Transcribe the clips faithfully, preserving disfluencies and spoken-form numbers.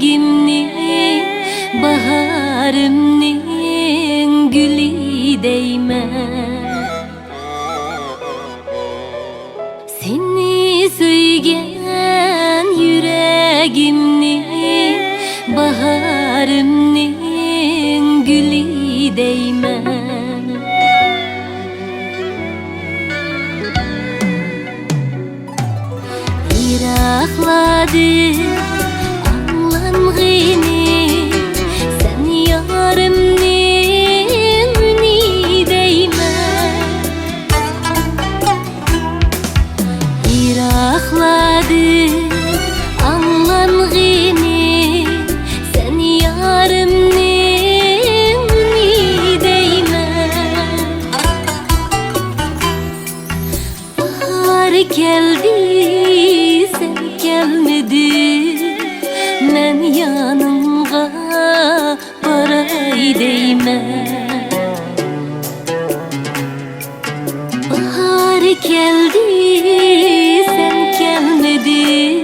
يۈرىكىمنى باھارىمنىڭ گۈلى دەيمەن. سېنى سۆيگەن يۈرەگىمنى باھارىمنىڭ گۈلى دەيمەن. يىراقلاردىن ئاڭلانغىنى سەن يارىمنىڭ ئۈنى دەيمەن. يىراقلاردىن ئاڭلانغىنى سەن يارىمنىڭ ئۈنى دەيمەن. باھار كەلدى، سەن كەلمىدىڭ، مەن يانىڭغا باراي دەيمەن. باھار كەلدى، سەن كەلمىدىڭ،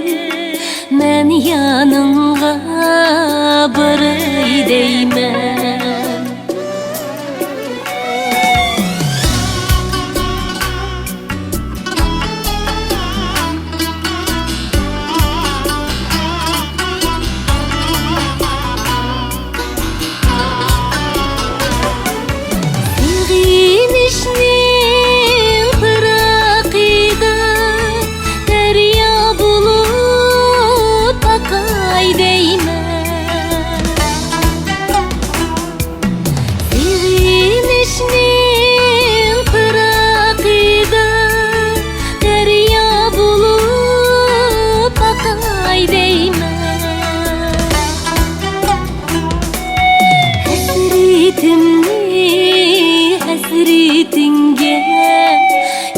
مەن يانىڭغا باراي دەيمەن. سېغىنىشنىڭ پىراقىدا دەريا بولۇپ ئاقاي دەيمەن. سېغىنىشنىڭ پىراقىدا دەريا بولۇپ ئاقاي دەيمەن. ھەسرىتىمنى ھەسرىتىڭگە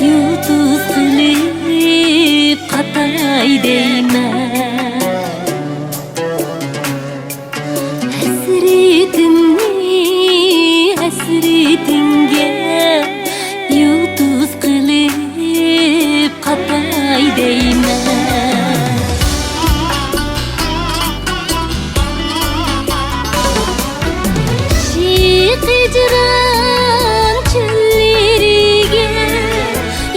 يۇلتۇز قىلىپ قاتاي دەيمەن. ھەسرىتىمنى ھەسرىتىڭگە يۇلتۇز قىلىپ قاتاي دەيمەن. ئىشق ھىجران چۆللىرىگە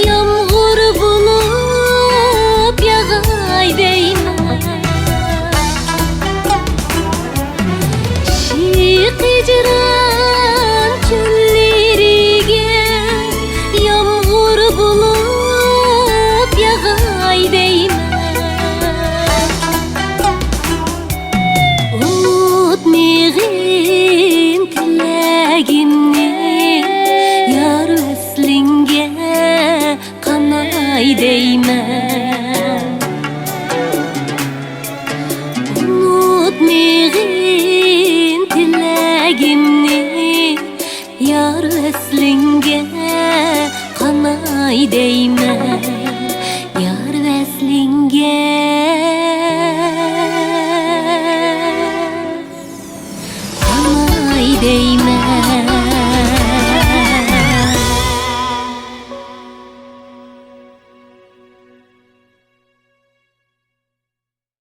يامغۇر بولۇپ ياغاي دەيمەن. ئىشق ھىجران چۆللىرىگە يامغۇر بولۇپ ياغاي دەيمەن. ئۇنتۇمىغىن تىلەگىمنى، يار ۋەسلىڭگە قاناي دەيمەن. ئۇنتۇمىغىن تىلەگىمنى، يار ۋەسلىڭگە قاناي دەيمەن. يار ۋەسلىڭگە قاناي دەيمەن.